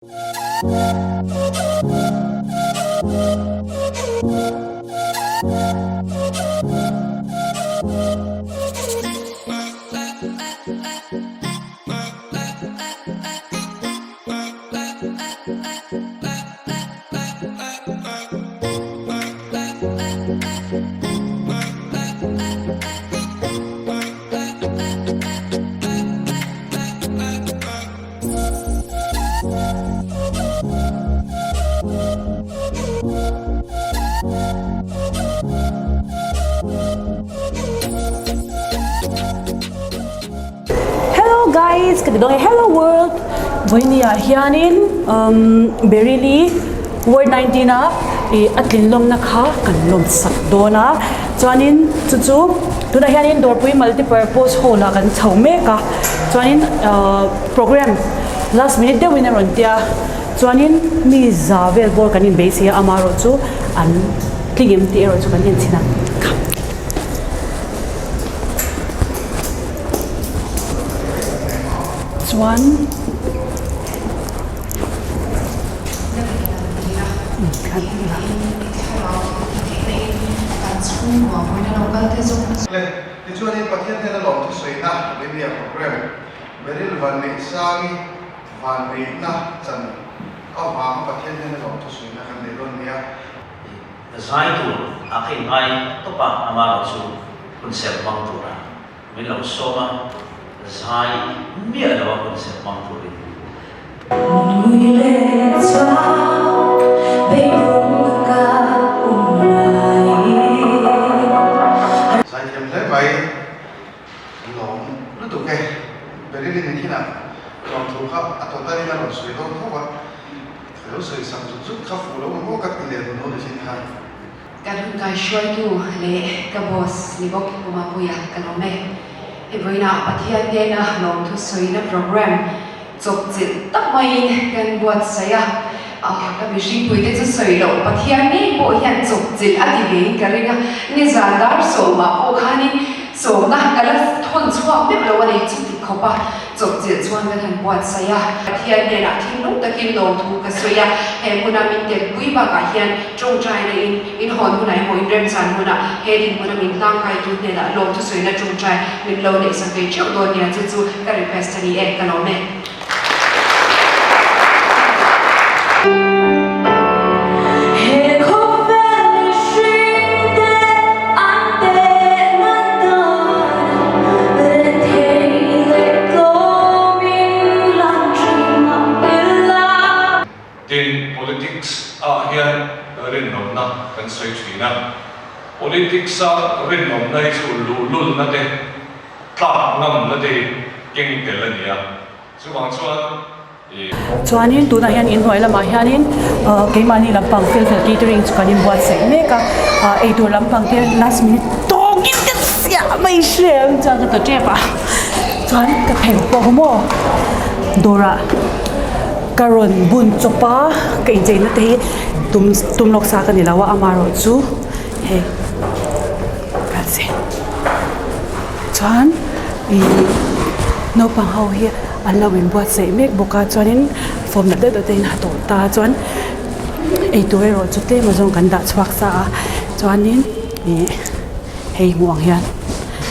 Hello guys ka ti dawn e hello world vawiini ah hianin umm Berili ward 19 a ih a tlin lawmna kha kan lawm sak dawn a chuanin chu chu tunah hianin dawrpui multipurpose hall ah kan chho mek a chuanin ahh program last minute deuhin a rawn tia chuanin mi za vel bawr kan inbeisei a amaherawh chu an tling em tih erawh chu kan en chhin a. Chuan Tichuanin Pathian hnena lawmthu sawiina Lemia Programme Beryl Vanneihsangi vanneihna chan avanga Pathian hnena lawmthu sawiina kan nei dawn nia. Zai tur a ka inngai tawp a, amaherawh chu hun serh hmang tura min lo sawm a, zai miah lo a hun serh hmang turin. Zaithiam hle mai, lawm lutuk e. Beryl-i ni khinah lawmthu kha a tawtarin a rawn sawi dawn tho a. Ka lo sawi sak zut zut kha fuh lo maw ka ti leh dawn asin kha. Kan hun kai hruaitu leh ka boss ni bawk Umapuia ka lawm e. He vawiinah Pathian hnena lawmthu sawina program chawpchilh tak maiin kan buatsaih a, ka mihringpuite chu sawi loh Pathian ngei pawh hian chawpchilh a ti vein ka ring a, nizan dar sawmah pawh khanin sawmna ka la thawn chhuak meuh lo a ni, chuti khawp a. Chawpchilh chuan kan han buatsaih a, Pathian hnenah thinlung takin lawmthu ka sawi a, he hmuna min telpui bakah hian tawngtaina in in hawn hunah emaw in remchan hunah he dinhmuna min hlangkaitu hnenah lawmthu sawina tawngtai min lo neihsak ve theuh dawn nia chu chu ka request a ni e, ka lawm e. Tin, politics ah hian rinawmna kan sawi thin a, politics a rinawmna hi chu luhlulna te, tlak ngamna te hi keng tel a ni a, chuvang chuan i. Chuanin tunah hian inhnuai lamah hianin keimahni lampang fel fel catering chu kan inbuatsaih mek a, eitur lampang te last minute tawngin ka chiah mai hrem chuan ka tawh tep a, chuan ka phei pawh maw dawrah ka rawn bun chawp a, ka incheina te hi tum tum lawk sa ka ni lo a, amaherawh chu hei chuan ih naupang ho hi an lo inbuatsaih mek bawk a chuanin form nalh deuh deuh te in ha tawh ta chuan eitur erawh chu tlem azawng kan dah chhuak sa a chuanin ih hei hmuh ang hian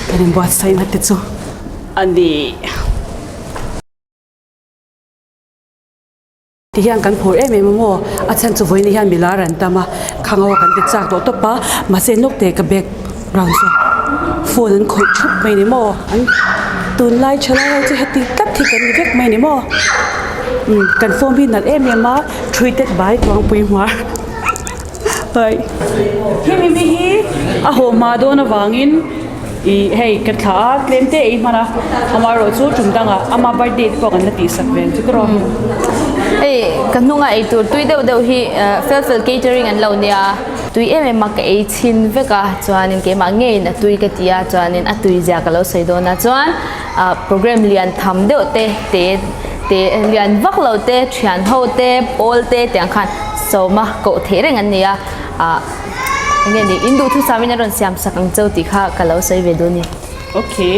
kan inbuatsaihna te chu a ni. Ti hian kan phur em em a maw a chhan chu vawiin hian milar an tam a khang ho kan ti chak tawh tawp a mahse lawk teh ka background chu phone an khawih thup mai ni maw an tunlai thalai ho chu heti tlat hi kan ni vek mai ni maw umm kan form hi nalh em em a treated by Tuangpui hmar hai hemi mi hi a haw hma dawn avangin ih hei ka thlah a tlem te ei hman a amaherawh chu tum dangah ama birthday te pawh kan la tihsak ve ang chu ka rawh. Hei ka hnunga ei tur tui deuh deuh hi fel fel catering an lo nia tui em em a ka ei chhin vek a chuanin keimah ngeiin a tui ka ti a chuanin a tui zia ka lo sawi dawn a chuan ah program lian tham deuh te te te lian vak lo te thian ho te pawl te tiang khan sawma koh theih reng an ni a ah eng nge ni in duhthusam in a rawn siam sak ang cheu tih kha ka lo sawi ve duh a ni. Okay.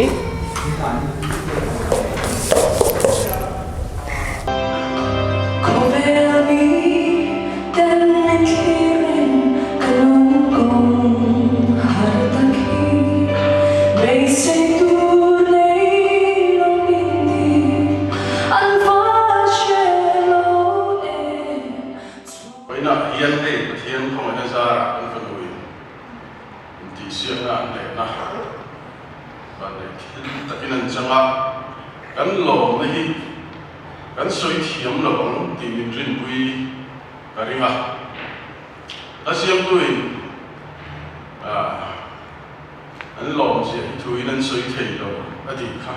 hian hei Pathian khawngaihna zarah kan fanu in intihsiakna an lehna vanneih thil takin an chang a, kan lawmna hi kan sawi thiam lo ang tih min rinpui ka ring a. A siamtuin an lawmzia hi thuin an sawi thei lo a tih kha.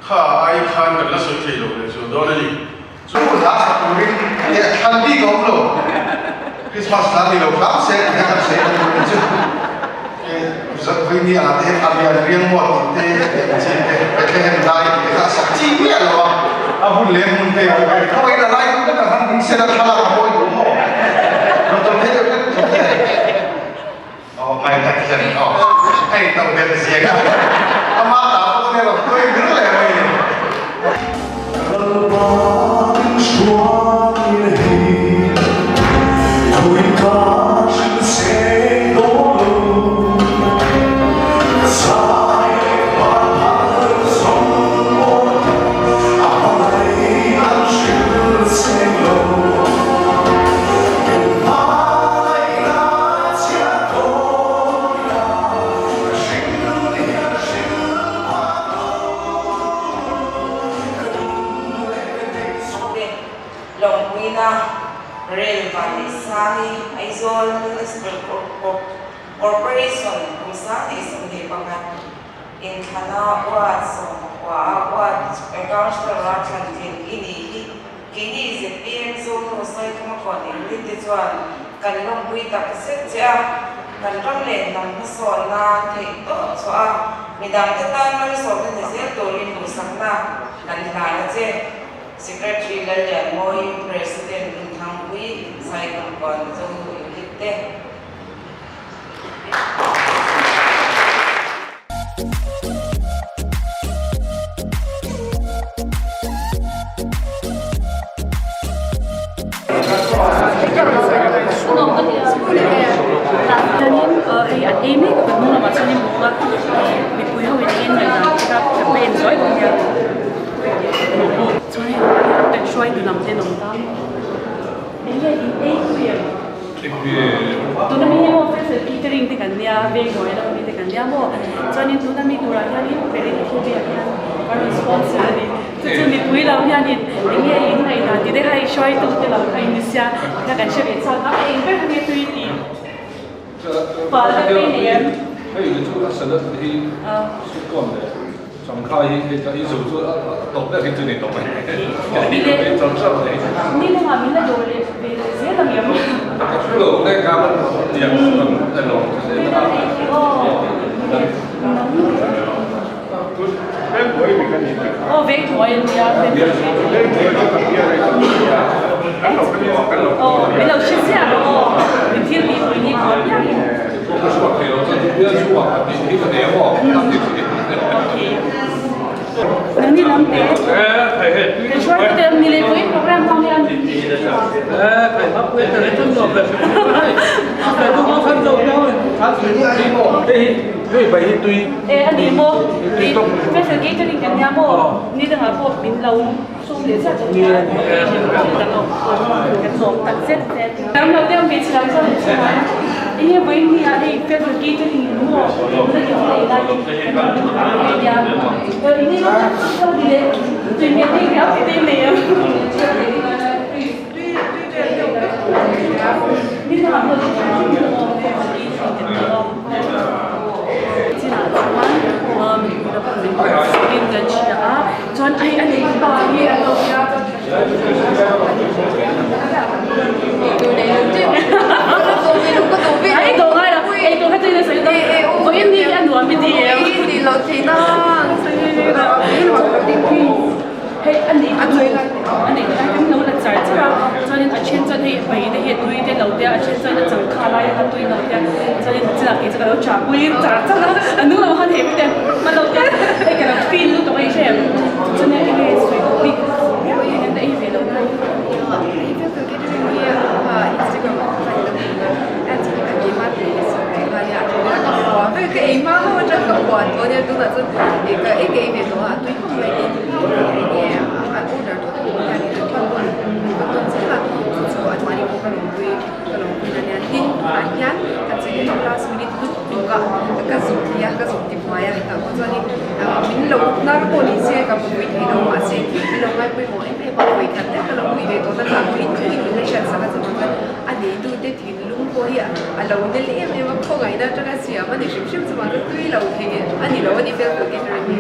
Kha ai khan kan la sawi thei lo leh chuan dawn a ni. Chu hla sak turin leh thlan bik a awm lo. Christmas hla ni lo hram se tih kha kan sawi ta tur ni chu. Vawiini ah te a lian riang maw tih te leh chi te Bethlehem lai tih te kha a sak chi miah lo a. A hun leh hmun te a ber tho in a lai hun takah khan ding sela thlalak a mawi duh maw? Rawn tawng thei deuh hlek hlek e. Aw mai tak hian aw hei to belh zia kha ama ta pawh nia lo tuai ber leh mai ni. Lawmpuina Rel Vanneihsangi Aizawl Municipal Corporation kum 21 inthlana Ward 14 a Ward Councillor a thlan tlin i nih hi. Keini zpm Zonu Saithuma kawn engtin te chuan kan lawmpui tak zet che a, kan ram leh hnam hmasawn nan theih tawp chhuah a, midangte tan malsawmna ni zel turin duhsakna kan hlan a che. Secretary Lallianmawi, President Rinthangpui, Saikham kawn Zonu Unit te. Chuanin hei an ei mek a kan hnung lamah chuanin bawk a mipui ho in en ngaihdan te kha kan va en zuai bawk nia chuan hei kan hruaitu lam te an awm ta enge in ei tui em? Tuna mi hi maw fel catering te kan nia veng hnuai lam ami te kan nia maw chuanin tuna mi turah hianin Perin Khawvia hian a rawn sponsor a ni chu chu mipui lo hianin eng nge in ngaihdan tih te kha hei hruaitu te lo kha in ni sia kha kan hre ve chak a a eng ber kha nge tui tih pal te pawh i nei em? Hei chu a salad hi sweet corn leh Changkha hi hei ka izo chu a tawp ber hi chu ni tawp mai. Chang chang mai. Ni lengah min la dawr leh ve leh zel ang em? Ka hre lo nge kha kan tiang kan en lo. Aw veng thuai an nia. Aw min lo hre ziah rawh aw. Min thil tih pui ni khaw piang in. Ka chhuak thei lo chuan bial chhuak a tih hi ka nei a maw? Nangni lam te kan hruai te ni leh pawhin program hmang hian e a ni maw special catering kan nia maw ni dangah pawh min lo sawm leh zat a nia kan lawm tak zet zet lam lo deuh hmeichhe lam chuan enge vawiin ni ah hei special catering maw Hei a nih chu a nih chu kan lo la char char a chuanin a then chuan hei pai te hi a tui te lo te a then chuan a changkha lai a tui lo te chuanin a chinah kei chu ka lo chah pui char char a a hnung lamah khan hei te hma lo te hei ka lo feel lutuk a i hre em chuan hei enge sawi duh bik viau hi an ei ve lo na. pawh hi a lo nel em em a, khawngaihna atanga siam a ni hrim hrim chuvang chuan tui lo thei a ni lo a ni fel fel catering hi.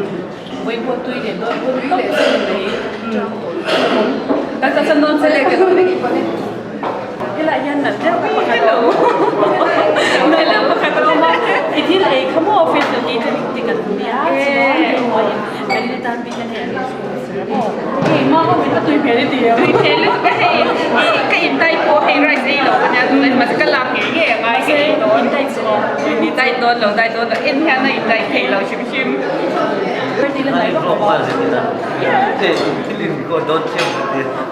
Vawi pawh tui leh dawn hun tui leh dawn mai tang tawh Kan kalsan dawn che. Ka lo leh ngei pawn e. Helai hian nalh deuh pakhat a awm nalh deuh pakhat a awm a i thil ei kha maw fel fel catering te kan nia chuan hei kan ni tan bik hian hei an lo sponsor a maw hei ma ho in a tui hmel i ti em tui hmel lutuk a hei ka in dai pawh hei rice ei lo ania tunah mahse ka lak ngei ngei a ngai ka ei dawn in dai chu aw in dai dawn lo dai dawn lo en hian a in dai thei lo hrim hrim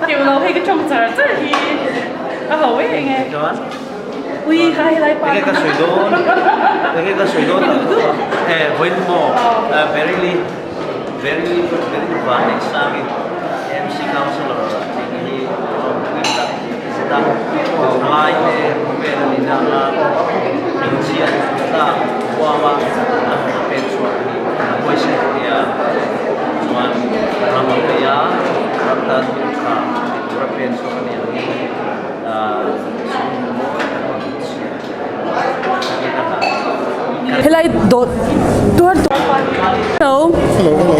Tiểu lo hei ka tawng char char hi a ho em nge ui kha helai pa Enge ka sawi dawn enge ka sawi dawn tak chu e vawiin maw Verily Verily Verily van leh sangin MC Councillor tih hi tawngpui tak zet a thalai te khawvel a nihna anga hmingchhiat tlak huama a hnawh pek chhuah hi a huaisen ania chuan ram a vei a ram tan hun tha ti tura pen chhuak a nih angin sum mawi tak a rawn chhiar takin a hlan. Helai dawt tuar Hello. Hello hello.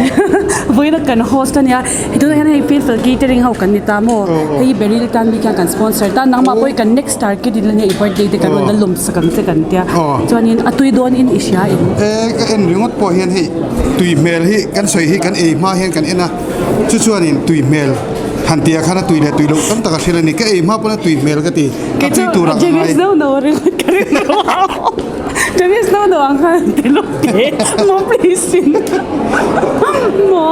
Vawiina kan host ania hei tunah hian hei feel fel catering ho kan ni ta maw hei Beryl tan bik hian kan sponsor ta nangmah pawh hi kan next target in la nia i birthday te kan rawn la lawm sak ang che kan tia chuanin a tui dawn in i hria em. E ka en ringawt pawh hian hei tui hmel hi kan sawi hi kan ei hma hian kan en a chu chuanin tui hmel han tia khan a tui leh tui loh tam tak a hrilh a ni ka ei hma pawn a tui hmel ka ti a tui tur ah ka ngai. James no no ang khan ti lo te mo please in mo.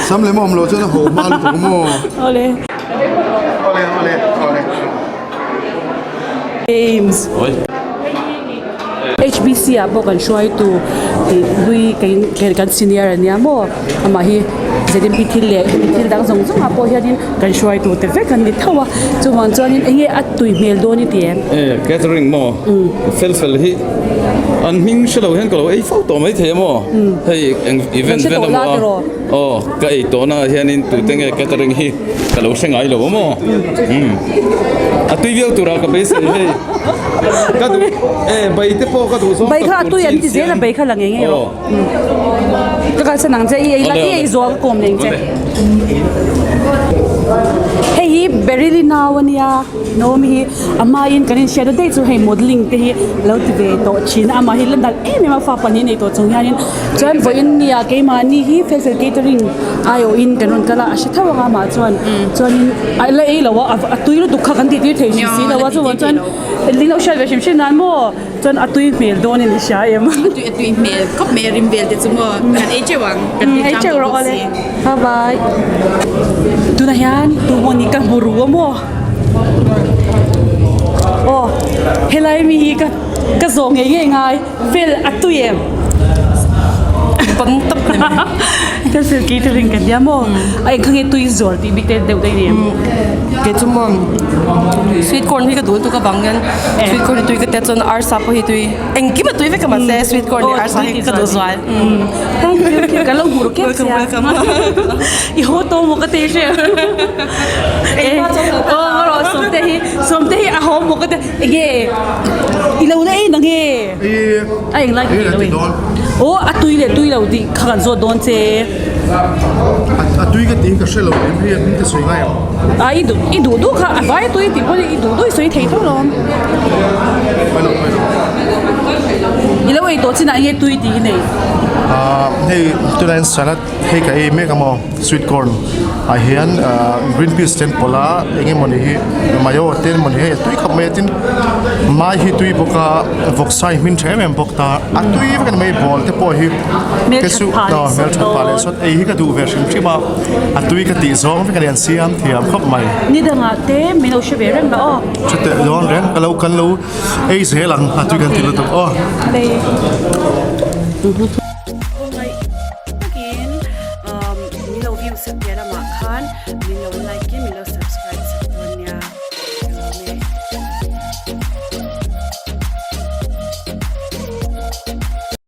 Sam lem a awm lo chuan a ho hma lutuk maw. Awle. Awle awle awle. James. HBC ah pawh kan hruaitu tih hlui kan senior ania maw amah hi ZMP thil leh hemi thil dang zawng zawng ah pawh hianin kan hruaitu te vek an ni tho a chuvang chuanin eng nge a tui hmel dawn i ti em? E catering maw fel fel hi an hming hre lo hian ka lo ei fo tawh mai thei a maw hei eng event vel a maw a aw ka ei tawh na ah hianin tute nge catering hi ka lo hre ngai lo a maw a tui viau turah ka beisei hei ka duh e bai te pawh ka duh zawng bai kha a tui an ti zel a bai kha la ngei ngei rawh. Ka kalsan ang che i ei la i ei zual ka kawm leng che. Hei hi Beryl-i nau a nia Naomi hi a hmain kan inhriat a daih chu hei modelling te hi lo ti ve tawh thin a amah hi la nalh em em a fa pahnih nei tawh chung hianin chuan vawiin nia keimahni hi fel fel catering aiawhin kan rawn kal a a hre tho ang a amah chuan chuanin a la ei lo a a tui lutuk kha kan tihtir thei hrim si lo a chuvang chuan eng lo hriat ve hrim hrim nan maw. Chuan a tui hmel dawn in i hria em? A tui a tui hmel khawp mai a rim vel te chu maw kan ei teuh ang kan ti tlang tawh bawk si. Bye bye. Tunah hian tu maw ni ka hmu ru a maw? Aw helai mi hi ka ka zawh ngei ngei ngai vel a tui em? Bang tawp ni mai. Ka sil catering ka nia maw? A engkha nge tui zual tih bik te deuh daih ni em? Kei chu maw sweet corn hi ka duh lutuk avang hian sweet corn hi tui ka tia chuan arsa pawh hi tui engkim a tui vek a mahse sweet corn leh arsa hi ka duh zual. Thank you ka lo hmu ru kep sia i haw tawh maw ka ti hre aw rawh sawmte hi sawmte hi a haw maw ka ti enge i lo la ei na nge a eng lai ka ti lo e aw a tui leh tui lo tih kha kan zawt dawn che. A tui ka tih hi ka hre lo em hei a hming te sawi ngai ang. A i duh i duh duh kha a vai tui tih pawh i duh duh i sawi thei tho lo. Pai lo pai lo. I lo ei tawh chinah nge tui tih i nei? Ah hei tunah hian salad hei ka ei mek a maw sweet corn ah hian green peas te an pawlh a eng emawni hi mayo te emawni hei a tui khawp mai a tin mai hi tui bawk a vawksa hi hmin tha em em bawk ta a tui vek a ni mai ball te pawh hi. Hmelthat phah leh sawt dawn. Ei hi ka duh ve hrim hrim a, a tui ka tih zawng vek a ni, an siam thiam khawp mai. Ni dangah te min lo hre ve reng la aw. Hre teh dawn reng, ka lo kan lo ei zel ang, a tui kan ti lutuk aw. Khawngaih takin min lo view sak piah lamah khan min lo like in min lo subscribe sak dawn nia. Ka lawm e.